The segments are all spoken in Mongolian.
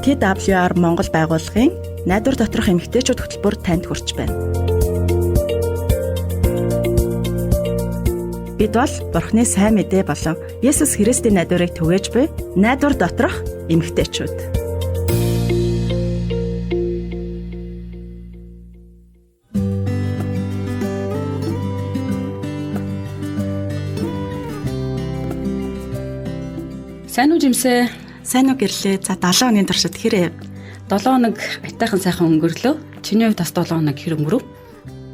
TWR Монгол байгууллагын найдвар доторх эмгтээчүүд хөтөлбөр танд хүрч байна. Бид бол Бурхны сайн мэдээ болон Есүс Христийн найдварыг түгээж буй найдвар доторх эмгтээчүүд. Сайн уу Жимсээ? Сайн уу гэрлээ. За 7 хоногийн туршид хэр яв? 7 хоног аятайхан сайхан өнгөрлөө. Чиний хувьд бас 7 хоног хэр өнгөрөв?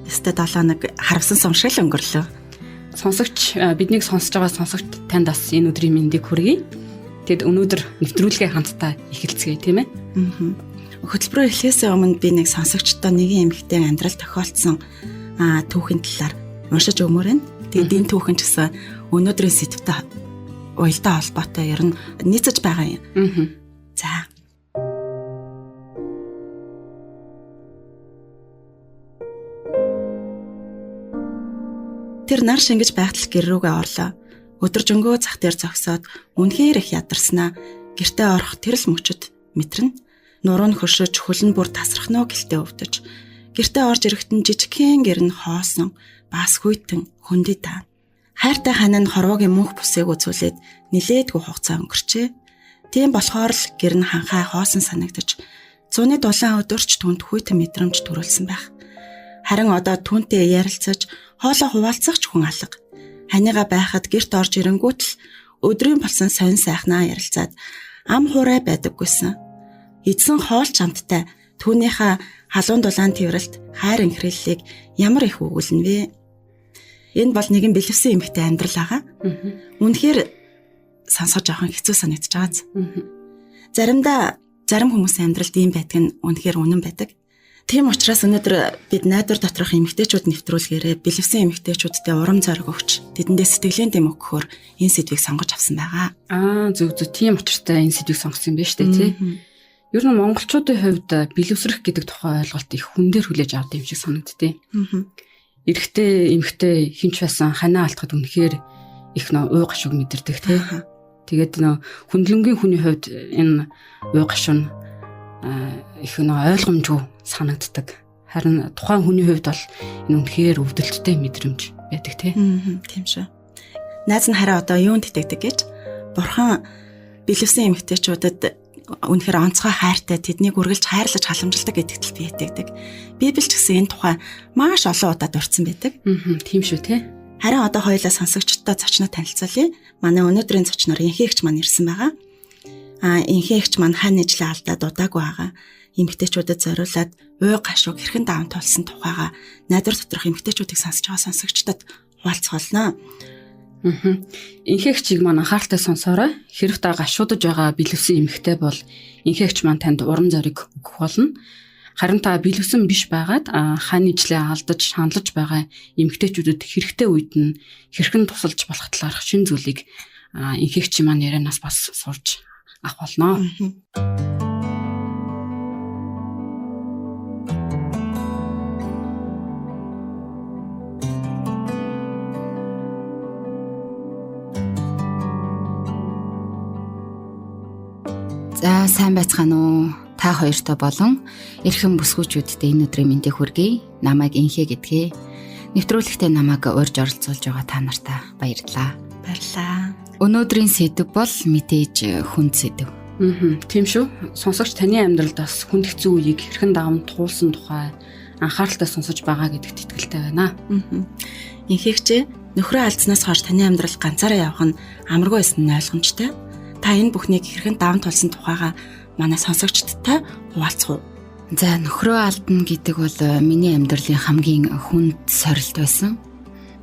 Өстэй 7 хоног харавсан сум шиг л өнгөрлөө. Сонсогч биднийг сонсож байгаа сонсогч танд бас энэ өдрийн мэндийг хүргэе. Тэгэд өнөөдөр нэвтрүүлгээ хамтдаа эхэлцгээе, тийм ээ? Аа. Хөтөлбөрөөр эхлэхээс өмнө би нэг сонсогчдоо нэгэн эмэгтэй амьдрал тохиолдсон түүхийн талаар уншиж өгмөр байна. Тэгээд энэ түүхэн ч гэсэн өнөөдрийн сэдвтэй уялдаа холбоотой ер нь нийцэж байгаа юм. Аа. За. Тэр нар шингэж байхтал гэр рүүгээ орлоо. Өдөржингөө зах дээр зогсоод үнэхээр их ядарснаа гэртээ орох тэр л мөчөд мэтрэн. Нуруу нь хөршөж хөл нь бүр тасрах нөө гэлтэй өвдөж. Гэртээ орж ирэхэд нь жижигхэн гэр нь хоосон, бас хүйтэн хөндөй таа. Хайртай хань нь хорвоогийн мөнх бүсээг үзүүлээд нилээдгүй хугацаа өнгөрчээ. Тийм болохоор л гэр нь ханхай хоосон санагдаж зуны дулаан өдөрч түнд хүйтэн мэдрэмж төрүүлсэн байх. Харин одоо түүнтэй ярилцаж хоолоо хуваалцах ч хүн алга. Ханига байхад гэрт орж ирэнгүүт л өдрийн болсон сонь сайхнаа ярилцаад ам хуурай байдаггүйсэн. Эзэн хоол чамттай түүнийхээ халуун дулаан тэрвэрлт хайр инхрийллийг ямар их өгүүлнэ вэ? Энэ бол нэгэн бэлэвсэн эмэгтэй амьдрал байгаа. Үнэхээр сонсож жоохон хэцүү санагдаж байгааз. Заримдаа зарим хүмүүсийн амьдралд ийм байдаг нь үнэхээр үнэн байдаг. Тийм учраас өнөөдөр бид найдвар доторх эмэгтэйчүүд нэвтрүүлгээрээ бэлэвсэн эмэгтэйчүүдтэй урам зориг өгч тэдэндээ сэтгэлийн дэм өгөхөөр энэ сэдвийг сонгож авсан байгаа. Аа, зөв зөв, тийм учиртай энэ сэдвийг сонгосон юм байна шүү дээ, тий. Ер нь монголчуудын хувьд бэлэвсрэх гэдэг тухай ойлголт их хүн дээр хүлээж авдаг юм шиг санагддээ. Эрэгтэй эмэгтэй хинч байсан ханаа алтахад үнэхээр их нөө ууг гашууг мэдэрдэг, тий. Тэгээд нөө хүндлэнгийн хүний хувьд энэ ууг гашуу нь их нөө ойлгомжгүй санагддаг. Харин тухайн хүний хувьд бол энэ үнэхээр өвдөлттэй мэдрэмж байдаг, тий. Тийм шүү. Найз нь хараа одоо юунд итгэдэг гэж Бурхан бэлэвсэн эмэгтэйчүүдэд үнэхээр онцгой хайртай тэднийг үргэлж хайрлаж халамжилдаг гэдэгт л би итгэдэг. Библи ч гэсэн энэ тухай маш олон удаа дурдсан байдаг. Тийм шүү, тий. Харин одоо хоёулаа сонсогчдод зочноо танилцуулъя. Манай өнөөдрийн зочноор Инхээгч маань ирсэн байгаа. Инхээгч маань хань нийжлээ алдаад удаагүй байгаа. Эмэгтэйчүүдэд зориулаад уй гашууг хэрхэн даван туулсан тухайга найдвар доторх эмэгтэйчүүдийг сонсож байгаа сонсогчдод хуваалцах болно. Инхээгчийг маань анхааралтай сонсоорой. Хэрв та гашуудаж байгаа бэлэвсэн эмэгтэй бол инхээгч маань танд урам зориг өгөх болно. Харин та бэлэвсэн биш байгаад хань ижлээ алдаж шаналж байгаа эмэгтэйчүүдэд хэрэгтэй үед нь хэрхэн тусалж болох талаарх шин зүйлийг инхээгчийн маань ярианаас бас сурч авах болно. За, сайн байцгаана уу? Та хоёртой болон эрхэм бүсгүүчүүдтэй энэ өдрийн мэндийг хүргэе. Намайг Инхээ гэдгээ. Нэвтрүүлэгтээ намайг урьж оролцуулж байгаа та нартаа баярлалаа. Баярлалаа. Өнөөдрийн сэдэв бол мэдээж хүнд сэдэв. Тийм шүү. Сонсогч таны амьдралд бас хүнд хэцүү үеийг хэрхэн даван туулсан тухай анхааралтай сонсож байгаа гэдэгт итгэлтэй байна. Инхээгчээ, нөхрөө алдснаас хойш таны амьдрал ганцаараа явах нь амаргүй байсан нь ойлгомжтой. Та энэ бүхнийг хэрхэн даван туулсан тухайга манай сонсогчдтай хуваалцах уу? За, нөхрөө алдна гэдэг бол миний амьдралын хамгийн хүнд сорилт байсан.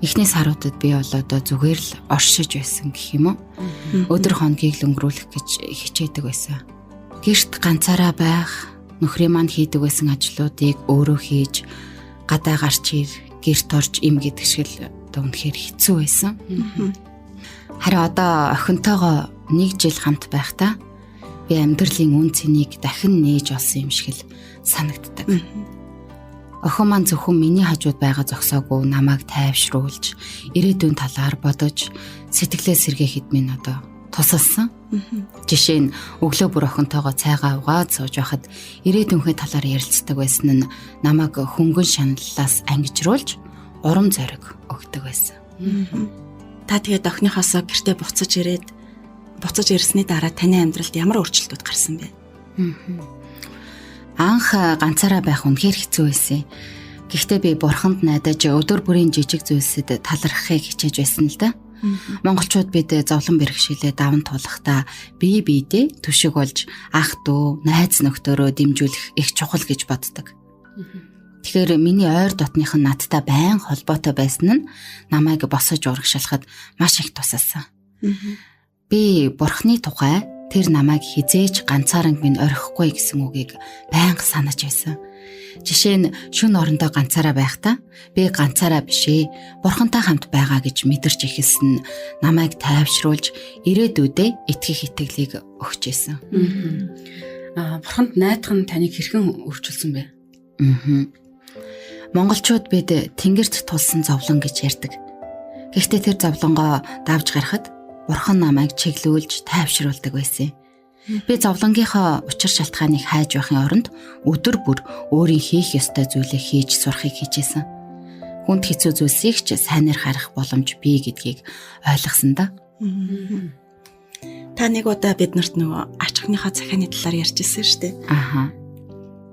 Эхний саруудад би бол одоо зүгээр л оршиж байсан гэх юм уу? Өдөр хоногийг л өнгөрүүлэх гэж хичээдэг байсан. Гэрт ганцаараа байх, нөхрийн маань хийдэг байсан ажлуудыг өөрөө хийж, гадаа гарч ир, гэрт орж им гэдэг шиг л одоо үнэхээр хэцүү байсан. Харин одоо охинтойгоо нэг жил хамт байхдаа би амьдралын үн цэнийг дахин нээж олсон юм шиг л санагддаг. Охин маань зөвхөн миний хажууд байгаа зогсоогүй намайг тайвшруулж, ирээдүйн талаар бодож, сэтгэлээ сэргээхэд минь одоо тусалсан. Жишээ нь өглөө бүр охинтойгоо цайгаа угаад сууж байхад ирээдүйнхээ талаар ярилцдаг байсан нь намайг хөнгөн шаналлаас ангижруулж урам зориг өгдөг байсан. Та тэгээд охиныхоосоо гэртээ буцаж ирсний дараа таны амьдралд ямар өөрчлөлтүүд гарсан бэ? Анх ганцаараа байх үнэхээр хэцүү байсан. Гэхдээ би бурханд найдаж өдөр бүрийн жижиг зүйлсэд талархахыг хичээж байсан л да. Монголчууд бид зовлон бэрхшээлээ даван туулахдаа бие биедээ түшиг болж ах дүү, найз нөхдөөрөө дэмжүүлэх их чухал гэж боддог. Тэгэхээр миний ойр дотных нь надтай байн холбоотой байсан нь намайг босож урагшаалахад маш их тусалсан. Би бурхны тухай тэр намайг хизээж ганцааран минь орхихгүй гэсэн үгийг байнга санаж байсан. Жишээ нь шөнө орондоо ганцаараа байхдаа би ганцаараа биш бурхантай хамт байгаа гэж мэдэрч эхэлсэн нь намайг тайвшруулж ирээдүйдээ итгэх итгэлийг өгч байсан. Бурханд найдах нь таныг хэрхэн өөрчилсөн бэ? Монголчууд бид тэнгэрт тулсан зовлон гэж ярьдаг. Гэхдээ тэр зовлонгоо давж гарахад бурхан намайг чиглүүлж тайвшруулдаг байсан. Би зовлонгийнхоо учир шалтгааныг хайж байхын оронд өдөр бүр өөрийн хийх ёстой зүйлээ хийж сурахыг хичээсэн. Хүнд хэцүү зүйлсийг ч сайнаар харах боломж бий гэдгийг ойлгосон да. Та нэг удаа бид нарт нөгөө ач охиныхоо захианы талаар ярьж ирсэн шүү дээ. Аха.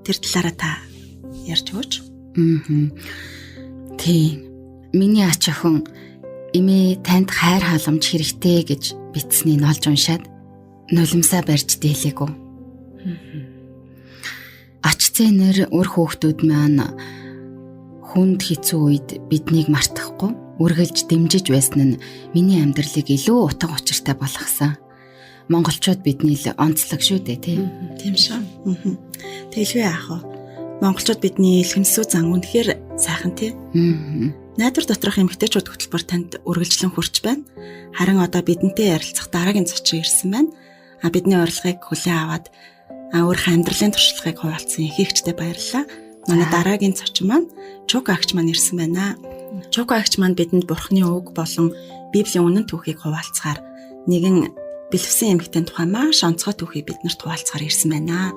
Тэр талаараа та ярьж өгөөч. Тийм. Миний ач охин эмээ танд хайр халамж хэрэгтэй гэж бичснийг олж уншаад нулимсаа барьж дийлээгүй. Ач зээнэр үр хөөхтүүд маань хүнд хэцүү үед биднийг мартахгүй үргэлж дэмжиж байсан нь миний амьдралыг илүү утга учиртай болгосон. Монголчууд бидний л онцлог шүү дээ, тий. Тийм шүү. Тэгэлгүй яах вэ? Монголчууд бидний илгэмсүү зан үнэхээр сайхан тий. Найдвар доторх эмэгтэйчүүд хөтөлбөр танд үргэлжлэн хүрч байна. Харин одоо бидэнтэй ярилцах дараагийн зочин ирсэн байна. Бидний урилгыг хүлээн аваад өөрийнхөө амьдралын туршлагыг хуваалцсан ихэгчтэй баярлалаа. Манай дараагийн зочин маань Чука агч маань ирсэн байна. Чука агч маань бидэнд Бурхны үг болон Библийн үнэн түүхийг хуваалцахаар нэгэн бэлэвсэн эмэгтэйн тухай маш онцгой түүхийг биднэрт хуваалцахаар ирсэн байна.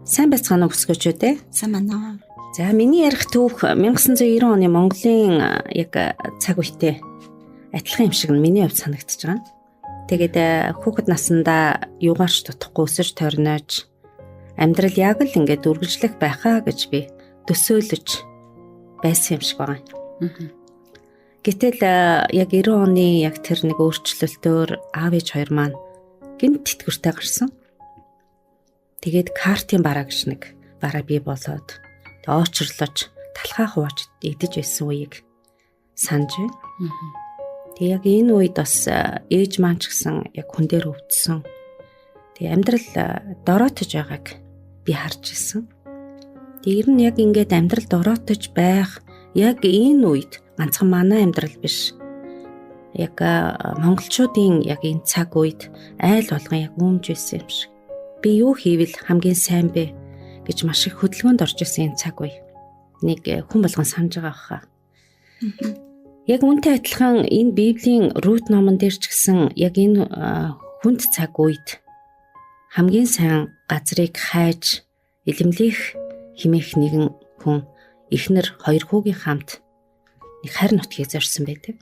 Сайн байцгаана уу бүсгүйчүүд ээ? Сайн байна уу? За миний ярих түүх 1990 оны Монголын яг цаг үетэй адилхан юм шиг нь миний хувьд санагдчихж байгаа. Тэгээд хүүхэд насндаа юугаарч тутахгүй өсөж торнож амьдрал яг л ингээд үргэлжлэх байхаа гэж би төсөөлөж байсан юм шиг байгаа. Гэтэл яг 90 оны яг тэр нэг өөрчлөлтөөр аав ээж хоёр маань гинт тэтгэвртэй гарсан. Тэгээд картын бараа гэж нэг бараа бий болоод оочрлож талхаа хувааж идэж байсан үеийг санаж байна. Тэг яг энэ үед бас ээж маань ч гэсэн яг хүн дээр өвдсөн. Тэг амьдрал дороотож байгааг би харж ирсэн. Тэг ер нь яг ингээд амьдрал дороотож байх яг энэ үед ганцхан манай амьдрал биш. Яг монголчуудын яг энэ цаг үед айл болгон яг өмж байсан юм шиг. Би юу хийвэл хамгийн сайн бэ гэж маш их хөдөлгөөнд орж исэн энэ цаг үе. Нэг хүн болгон санаж байгаа хаа. Яг үүнтэй адилхан энэ Библийн Рут номон дээр ч гэсэн яг энэ хүнд цаг үед хамгийн сайн газрыг хайж илэмлэх хэмээх нэгэн хүн эхнэр хоёр хүүгийн хамт нэг харь нутгийг зорьсон байдаг.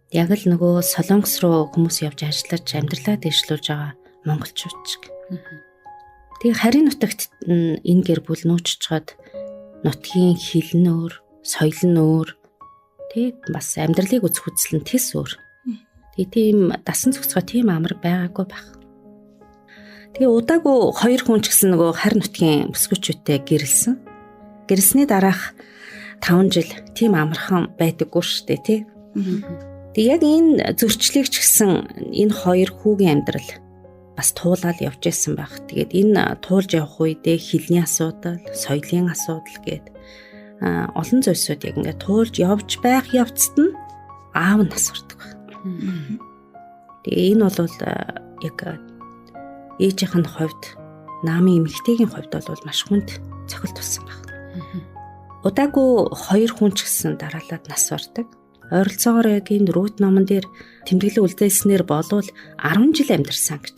Яг л нөгөө Солонгос руу хүмүүс явж ажиллаж амьдралаа дэвшлүүлж байгаа монголчууд шиг. Тэгээ харийн нутагт энэ гэр бүл нүүччихэд нутгийн хил нь өөр, соёл нь өөр. Тэг бас амьдралыг үзэх үзэл нь тэс өөр. Тэгээ тийм дасан зохицгой тийм амар байгаагүй байх. Тэгээ удаагүй хоёр хүн ч гэсэн нөгөө харь нутгийн бүсгүүчүүдтэй гэрэлсэн. Гэрэлсний дараах 5 жил тийм амархан байдаггүй шүү дээ, тий. Тэгээ яг энэ зөрчлийг ч гэсэн энэ хоёр хүүгийн амьдрал бас туулаад явж исэн байх. Тэгээд энэ туулж явах үедээ хилний асуудал, соёлын асуудал гээд олон зүйлсүүд яг ингээд туулж явж байх явцад нь аав нь нас бардаг байх. Тэгээ энэ бол яг ээжийнх нь хувьд, Наамын эмэгтэйгийн хувьд бол маш хүнд цохилт болсон баг. Удаагүй хоёр хүн ч гэсэн дараалаад нас бардаг. Ойролцоогоор яг энэ Рут номон дээр тэмдэглэл үлдээснээр болвол 10 жил амьдарсан гэж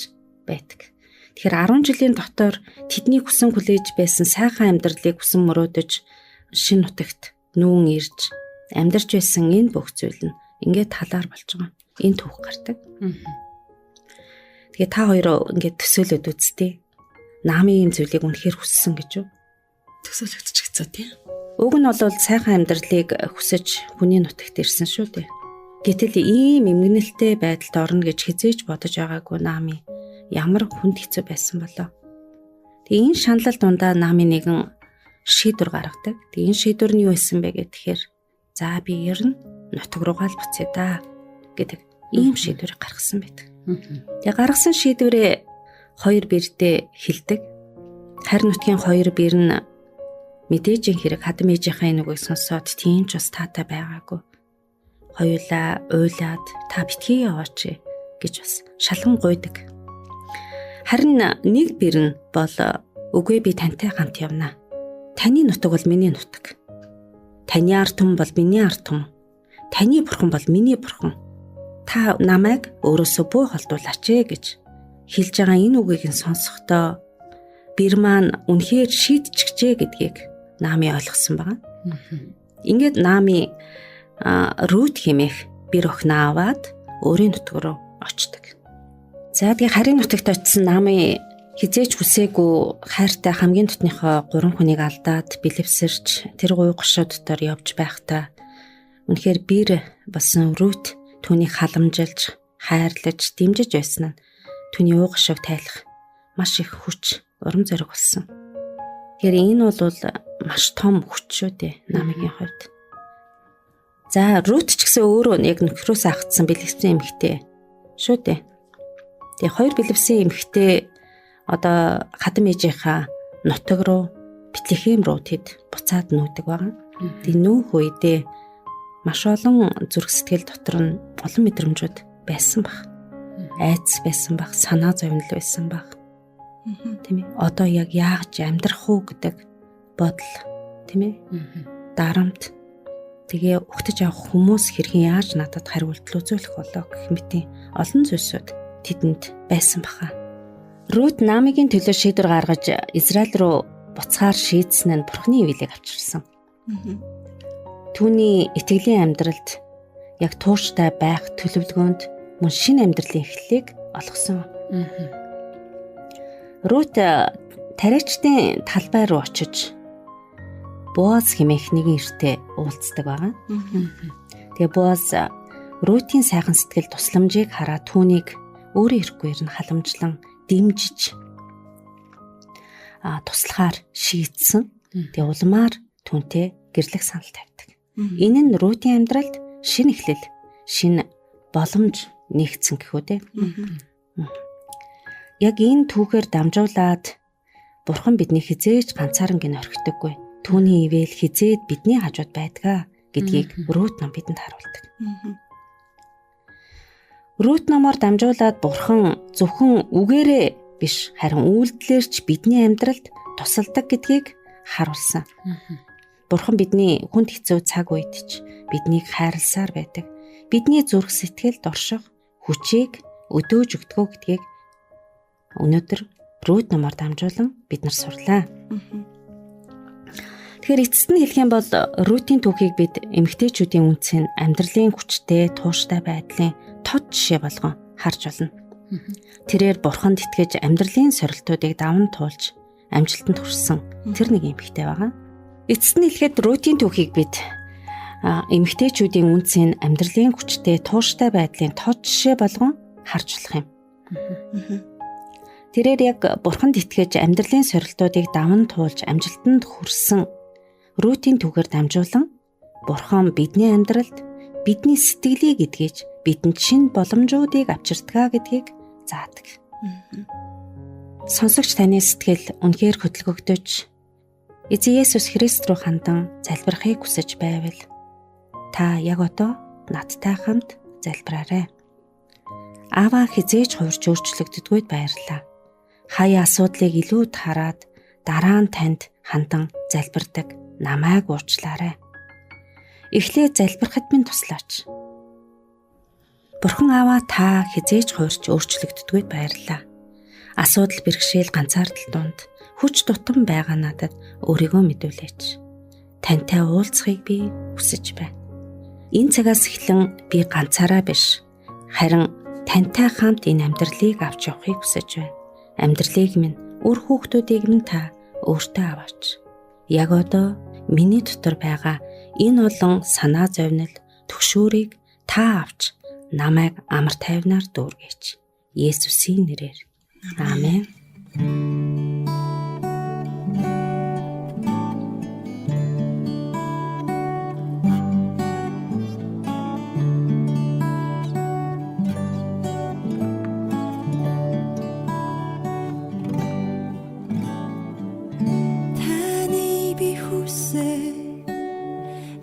байдаг. Тэгэхээр 10 жилийн дотор тэдний хүсэн хүлээж байсан сайхан амьдралыг хүсэн мөрөөдөж шинэ нутагт нүүн ирж амьдарч байсан энэ бүх зүйл нь ингээд талаар болж байгаа. Энэ түүх гардаг. Тэгээ та хоёр ингээд төсөөлөд үзтээ. Наамын ийм зүйлийг үнэхээр хүссэн гэж үү? Төсөөлөгдөж хэцүү тий. Уг нь бол сайхан амьдралыг хүсэж хүний нутагт ирсэн шүү дээ. Гэтэл ийм эмгэнэлтэй байдалд орно гэж хизээж бодож байгаагүй Наами ямар хүнд хэцүү байсан болоо. Тэгээ энэ шаналл дундаа Наами нэгэн шийдвэр гаргадаг. Тэгээ энэ шийдвэр нь юу байсан бэ гэхээр за би ер нь нутаг руугаа л буцъя да гэдэг ийм шийдвэрийг гаргасан байдаг. Тэгээ гаргасан шийдвэрээ хоёр бэрдээ хилдэг. Харь нутгийн хоёр бэр нь мэдээж хэрэг хадам ээжийнхээ энэ үгийг сонсоод тийм ч бас таатай байгаагүй. Хоёулаа уйлаад та битгий яваач гэж бас шалган гуйдаг. Харин нэг бэр нь бол үгүй би тантай хамт явна. Таны нутаг бол миний нутаг. Таны ард түмэн бол миний ард түмэн. Таны бурхан бол миний бурхан. Та намайг өөрөөсөө бүү холдуулаач ээ гэж хэлж байгаа энэ үгийг нь сонсохдоо бэр маань үнэхээр шийдчихжээ гэдгийг Наами ойлгосон байгаа. Ингээд Наами Рут хэмээх бэр охиноо аваад өөрийн нутаг руу очдог. За тэгээ харийн нутагт очисон Наами хизээч хүсээгүй хайртай хамгийн дотныхоо 3 хүнийг алдаад бэлэвсэрч тэр гуй гошоо дотор явж байхдаа үнэхээр бэр болсон Рут түүнийг халамжилж, хайрлаж, дэмжиж байсан нь түүний ууг гошоог тайлах маш их хүч, урам зориг болсон. Тэгэхээр энэ бол маш том хүч шүү дээ Наамигийн хувьд. За Рут ч гэсэн өөрөө яг нөхрөөс агтсан бэлгэвсэн эмэгтэй шүү дээ. Тэгээ хоёр бэлгэвсэн эмэгтэй одоо хадам ээжийнхаа нутаг руу Бэтлехэм руу тэд буцаад нүүдэг байгаа. Тэгээ нүүх үедээ маш олон зүрх сэтгэл дотор нь олон мэдрэмжүүд байсан баг. Айдас байсан баг, санаа зовнил байсан баг. Тийм ээ. Одоо яг яаж амьдрах уу гэдэг бодол, тийм ээ. Дарамт. Тэгээ угтаж авах хүмүүс хэрхэн яаж надад хариу үйлдэл үзүүлэх болоо гэх мэтийн олон зүйлсүүд тэдэнд байсан баха. Рут Наамигийн төлөө шийдвэр гаргаж Израиль руу буцахаар шийдсэн нь Бурхны ивэлийг авчирсан. Түүний итгэлийн амьдралд яг тууштай байх төлөвлөгөөнд мөн шинэ амьдралын эхлэлийг олгосон. Рут тариачдын талбай руу очиж Боаз хэмээх нэгэн эртээ уулздаг байгаа. Тэгээ Боаз Рутийн сайхан сэтгэл тусламжийг хараад түүнийг өөрийн ирэхгүйэр нь халамжлан дэмжиж туслахаар шийдсэн. Тэгээ улмаар түүнтэй гэрлэх санал тавьдаг. Энэ нь Рутийн амьдралд шинэ эхлэл, шинэ боломж нэгдсэн гэх үү дээ. Яг энэ түүхээр дамжуулаад Бурхан бидний хизээж ганцаарн гин орхидоггүй. Түүний ивэл хизээд бидний хажууд байдгаа гэдгийг Рут ном бидэнд харуулдаг. Рут номоор дамжуулаад Бурхан зөвхөн үгээрээ биш харин үйлдэлээр ч бидний амьдралд тусалдаг гэдгийг харуулсан. Бурхан бидний хүнд хэцүү цаг үед ч биднийг хайрласаар байдаг. Бидний зүрх сэтгэлд орших хүчийг өдөөж өгдөгөө гэдгийг өнөөдөр Рут номоор дамжуулан бид нар сурлаа. Тэгэхээр эцэст нь хэлэх юм бол Рутийн түүхийг бид эмэгтэйчүүдийн үнцэн амьдралын хүчтэй, тууштай байдлын тод жишээ болгон харж байна. Тэрээр Бурханд итгэж амьдралын сорилтуудыг даван туулж амжилтанд хүрсэн тэр нэг эмэгтэй байгаа. Эцэст нь хэлэхэд Рутийн түүхийг бид эмэгтэйчүүдийн үнцэн амьдралын хүчтэй, тууштай байдлын тод жишээ болгон харж болох юм. Тэрээр яг Бурханд итгэж амьдралын сорилтуудыг даван туулж амжилтанд хүрсэн Рутийн түүхээр дамжуулан Бурхан бидний амьдралд бидний сэтгэлийг эдгэж бидэнд шинэ боломжуудыг авчирдгаа гэдгийг заадаг. Сонсогч таны сэтгэл үнэхээр хөдөлгөгдөж Эзэн Есүс Христ рүү хандан залбирахыг хүсэж байвал та яг одоо надтай хамт залбираарай. Аава хизээж хувирч өөрчлөгддөггүй баярлалаа. Хаяа асуудлыг илүү хараад дараа нь танд хандан залбирдаг намайг уучлаарай. Эхлээд залбирахад минь туслаач. Бурхан Аава та хизээж хувирч өөрчлөгддөггүй баярлалаа. Асуудал бэрхшээл ганцаардал дунд хүч тутам байгаа надад өөрийгөө мэдүүлээч. Тантай уулзахыг би хүсэж байна. Энэ цагаас эхлэн би ганцаараа биш, харин тантай хамт энэ амьдралыг авч явахыг хүсэж байна. Амьдралыг минь, үр хүүхдүүдийг минь та өөртөө аваач. Яг одоо миний дотор байгаа энэ олон санаа зовнил, төгшөөрийг та авч намайг амар тайвнаар дүүргээч. Есүсийн нэрээр. Амен. Таны би хүсээ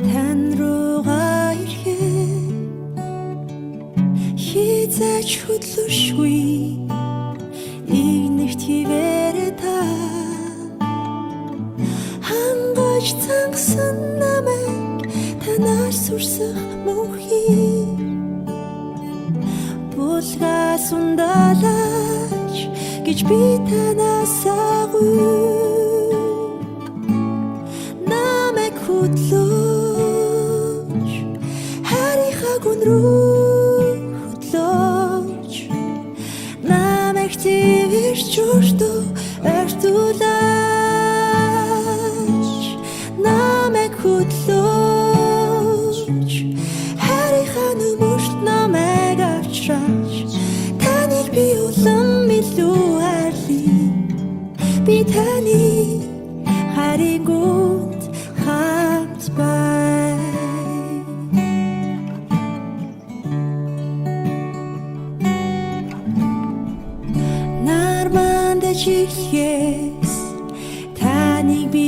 тань руугаа ирэхэд хизээч хөдлөшгүй игнэгт хിവэрэ та хангаж цангасан намайг танаас сүрсэх мөнхий булгаас ундалаач гэж би танаас агуй намайг хөдлөөч харийнхаа гүн рүү хөдлөөч намайг тэвэрч өртөө ойртуулаач намайг хөдлөөч харийнхаа нүмерт намайг авчраач таныг би улам илүү хайрлая би таны харин гүнд хамт бай. Нармандаж эхлэхээс таныг би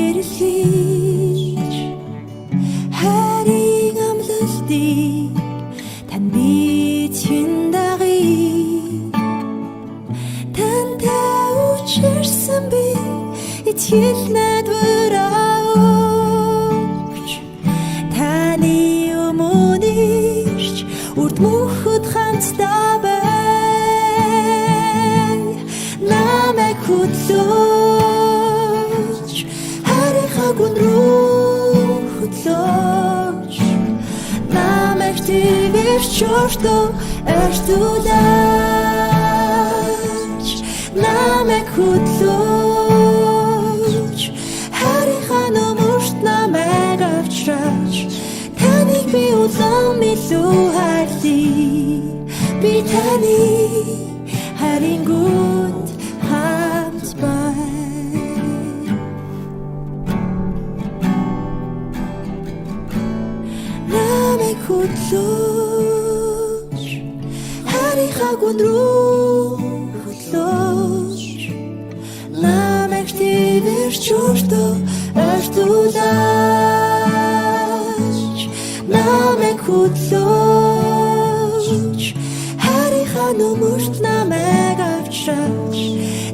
эрэлхийлж хайрын амлалтыг тань би чин дагъя. Тантай учирсан би итгэл найдвараа өгч таны өмнө ирч үрд мөнхөд хамтдаа бай. Намайг хөдлөөч харийнхаа гүн рүү хөдлөөч намайг тэвэрч өртөө ойртуулаач намайг хөдлөөч харийнхаа нүмерт намайг авчраач таныг би улам илүү хайрлая би таны харин гүнд хамт бай. Намайг хөдлөөч харийнхаа гүн рүү хөдлөөч намайг тэвэрч өртөө ойртуулаач намайг хөдлөөч харийнхаа нүмерт намайг авчраач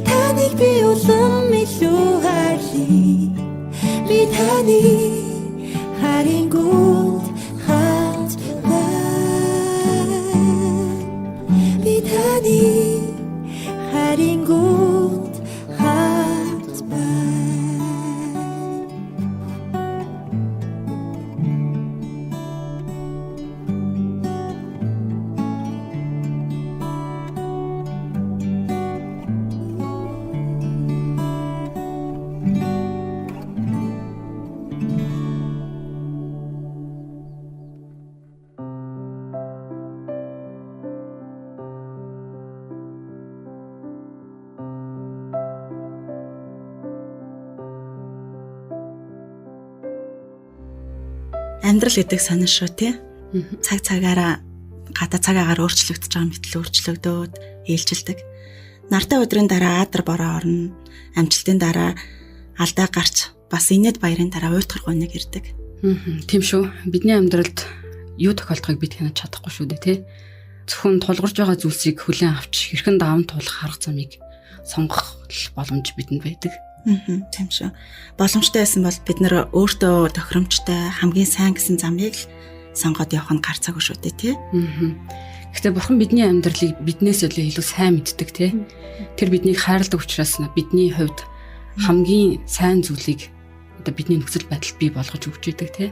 таныг би улам илүү хайрлая би таны харин гүнд хамт бай. Би таны харин гүнд хамт бай. Амьдрал гэдэг сонин шүү тий. Цаг цагаараа гадаа цаг агаар өөрчлөгдөж байгаа мэтэл өөрчлөгдөөд ээлжилдэг. Нартай өдрийн дараа адар бороо орно. Амжилтын дараа алдаа гарч бас инээд баярын дараа уйтгар гуниг ирдэг. Тийм шүү. Бидний амьдралд юу тохиолдохыг бид хянаж чадахгүй шүү дээ тий. Зөвхөн тулгарч байгаа зүйлсийг хүлээн авч хэрхэн даван туулах арга замыг сонгох боломж бидэнд байдаг. Тийм шүү. Боломжтой байсан бол бид нэр өөртөө тохиромжтой хамгийн сайн гэсэн замыг л сонгоод явах нь гар цаг шүү дээ, тий? Гэхдээ бурхан бидний амьдралыг биднээс илүү сайн мэддэг, тий? Тэр биднийг хайрладаг учраас бидний хувьд хамгийн сайн зүйлийг одоо бидний нөхцөл байдалд бий болгож өгч идэг, тий?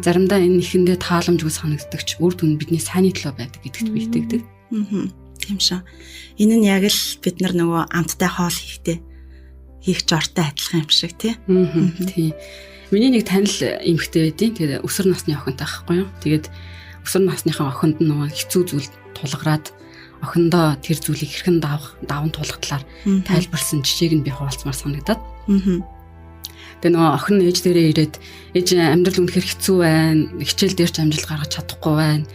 Заримдаа энэ ихэндээ тааламжгүй санагддаг ч үр дүн бидний сайнны төлөө байдаг гэдэгт би итгэдэг. Тийм шүү. Энэ нь яг л бид нар нөгөө амттай хоол хийхдээ хийх жортой адилхан юм шиг, тий? Тийм. Миний нэг танил эмэгтэй байдیں۔ Тэгээд өсвөр насны охинтой байхгүй юу? Тэгээд өсвөр насныхаа охинд нөгөө хэцүү зүйл тулгараад охиндоо тэр зүйлийг хэрхэн даван туулах талаар тайлбарсан жишээг нь би хуваалцмаар санагдаад. Тэгээ нөгөө охин ээж дээрээ ирээд ээж амьдрал үнэхээр хэцүү байна. Хичээл дээр ч амжилт гаргаж чадахгүй байна.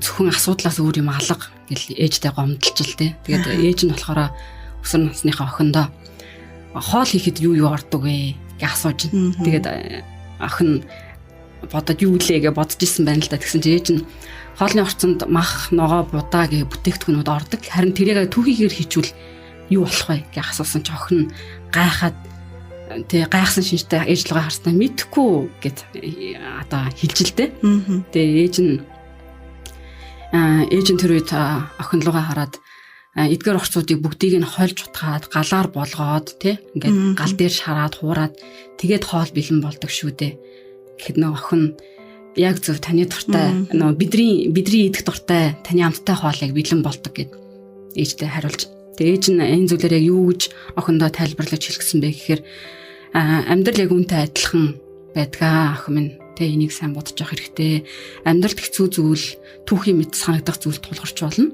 Зөвхөн асуудлаас өөр юм алга гэл ээжтэй гомдолж л тээ. Тэгээд ээж нь болохоор өсвөр насныхаа охиндоо хоол хийхэд юу ордог вэ гэж асууж байна. Тэгээд охин бодоод юу лээ гэж бодож исэн байна л да. Тэгсэн чинь ээж нь хоолны орцонд мах, ногоо, будаа гэх бүтээгдэхүүнүүд ордог. Харин тэрийг түүхийгээр хийчвэл юу болох вэ гэж асуусан чинь охин гайхаад тэгээ гайхсан шинжтэй ээж лугаа харснаа мэдэхгүй гэд одоо хэлж л дээ. Тэгээ ээж нь тэр үед охин лугаа хараад эдгээр орцуудыг бүгдийг нь хольж утгаад галаар болгоод тий ингээд гал дээр шараад хуураад тэгээд хоол бэлэн болдог шүү дээ. Гэхэд нөө охин яг зөв таны дуртай нөө бидний идэх дуртай таны амттай хоол яг бэлэн болдог гэд ээжтэй хариулж. Тэгээ ээж нь энэ зүйлээр яг юу гэж охиндоо тайлбарлаж хэлсэн бэ гэхээр амьдрал яг үнтэй адилхан байдгаа охин минь. Тэ энийг сайн бодож явах хэрэгтэй. Амьдралд хэцүү зүйл, түүхийн мэд санагдах зүйл тулгарч болно.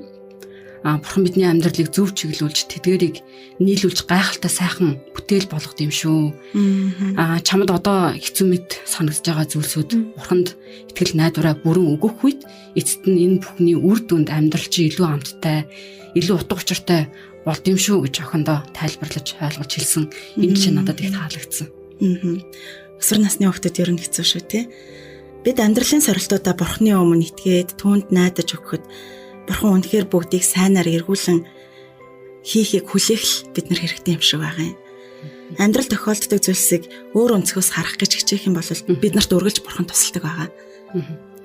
Бурхан бидний амьдралыг зөв чиглүүлж, тэдгэрийг нийлүүлж гайхалтай сайхан бүтээл болгох юм шүү. Чамд одоо хэцүү мэд санагдж байгаа зүйлсүүд Бурханд итгэл найдвараа бүрэн өгөх үед эцэст нь энэ бүхний үр дүнд амьдрал чи илүү амттай, илүү утга учиртай болд юм шүү гэж охиндоо тайлбарлаж, ойлгож хэлсэн. Энэ жишээ надад их таалагдсан. Өсвөр насны хүүхдэд ер нь хэцүү шүү, тий. Бид амьдралын сорилтуудаа Бурханы өмнө итгээд түүнд найдаж өгөхөд Бурхан үнэхээр бүгдийг сайнаар эргүүлэн хийхийг хүлээх л бид нар хэрэгтэй юм шиг байгаа юм. Амьдрал тохиолддог зүйлсийг өөр өнцгөөс харах гэж хичээх юм бол бид нарт үргэлж Бурхан тусалдаг байгаа.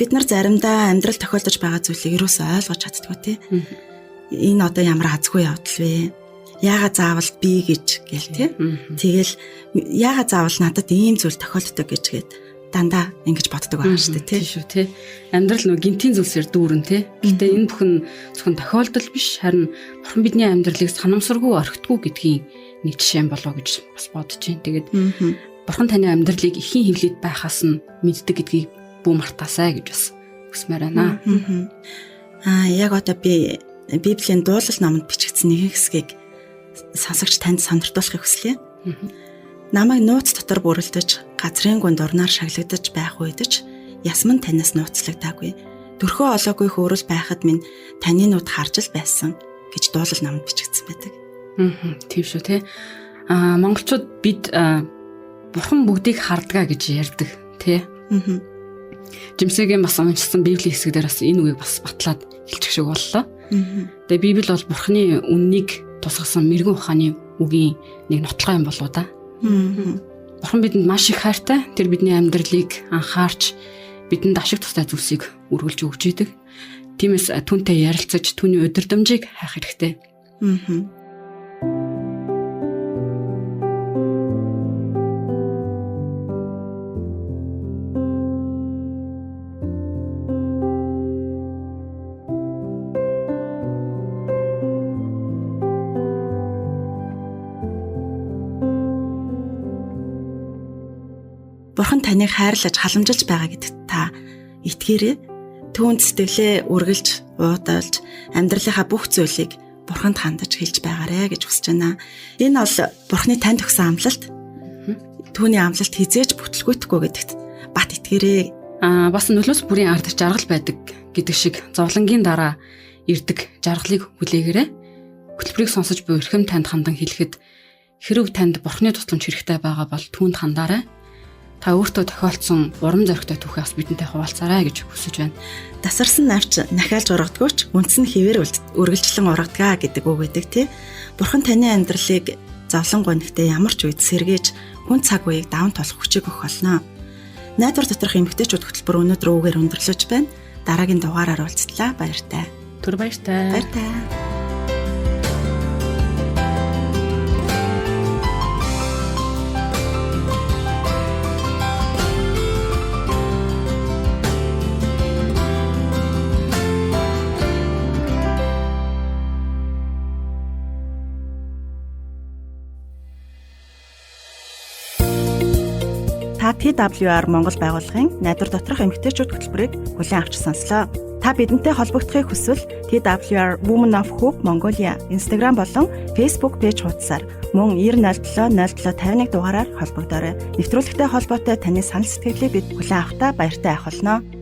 Бид нар заримдаа амьдрал тохиолдож байгаа зүйлийг ерөөсөө ойлгож чаддаггүй, тий. Энэ одоо ямар азгүй явдал вэ? Яагаад заавал би гэж гээл, тий. Тэгэл яагаад заавал надад ийм зүйл тохиолддог гэж гээд дандаа ингэж боддог байгаа шүү дээ, тий. Тийм шүү, тий. Амьдрал нөө гинтийн зүйлсээр дүүрэн, тий. Гэтэ энэ бүхэн зөвхөн тохиолдол биш, харин Бурхан бидний амьдралыг санамсаргүй орхидгүй гэдгийн нэг жишээ болов гэж бас бодож байна. Тэгээд Бурхан таны амьдралыг эхийн хөвлөд байхаас нь мэддэг гэдгийг бүү мартаасай гэж бас хүсмээр байна. Яг одоо би Библийн дуулал номонд бичигдсэн нэгэн хэсгийг сонсогч танд сонирхуулахыг хүслээ. Намайг нууц дотор бүрэлдэж, газрын гүнд урнаар шаглагдаж байх үед ч ясман танаас нууцлагдаагүй. Төрхөө олоогүй хөөрөл байхад минь таны нүд харж л байсан гэж дуулал номонд бичигдсэн байдаг. Тийм шүү, тий. Монголчууд бид Бурхан бүгдийг хардгаа гэж ярьдаг, тий. Жимсэгийн бас уншсан Библийн хэсэг дээр бас энэ үгийг бас батлаад хэлчих шиг боллоо. Тэгээ Библи бол Бурханы үннийг тусгасан мэрэгэн ухааны үгийн нэг нотлогоо юм болоо да. Бурхан бидэнд маш их хайртай. Тэр бидний амьдралыг анхаарч бидэнд ашиг тустай зүйлсийг үргэлж өгч идэг. Тиймээс түүнтэй ярилцаж түүний удирдамжийг хайх хэрэгтэй. Бурхан таныг хайрлаж халамжилж байгаа гэдэгт та итгээрэй. Түүнд сэтгэлээ үргэлж уудалж амьдралынхаа бүх зүйлийг Бурханд хандаж хэлж байгаарэ гэж хүсэж байна. Энэ бол Бурханы танд өгсөн амлалт. Түүний амлалт хизээж бүтлгүүтэхгүй гэдэгт бат итгээрэй. Бас нөлөөс бүрийн ард жаргал байдаг гэдэг шиг зовлонгийн дараа ирдэг жаргалыг хүлээгээрэй. Хөтөлбөрийг сонсож буй эрхэм танд хандан хэлэхэд хэрв танд Бурханы тусламж хэрэгтэй байгаа бол түүнд хандаарай. Та өөртөө тохиолдсон урам зоригтой түүхээ бас бидэнтэй хуваалцаарай гэж хүсэж байна. Тасарсан навч нахиалж ургадгүйч үндс нь хിവэр үргэлжлэн ургадгаа гэдэг үг байдаг тий. Бурхан таны амьдралыг зовлон гонигтай ямар ч үед сэргээж хүн цаг үеийг даван тулах хүчийг өгөх болно. Найдвар доторх эмгтээчүүд хөтөлбөр өнөөдөр үүгээр өндөрлөж байна. Дараагийн дугаараар уулзтлаа. Баяртай. Түр баяртай. Баяртай. Та TWR Монгол байгууллагын найдвар доторх эмгтээчүүд хөтөлбөрийг хүлээн авч сонслоо. Та бидэнтэй холбогдохыг хүсвэл TWR Women of Hope Mongolia Instagram болон Facebook пэйж хуудасаар мөн 9007 07 51 дугаараар холбогдоорой. Нэвтрүүлэгтэй холбоотой таны санал сэтгэлийг бид хүлээн авахдаа баяртай авах болно.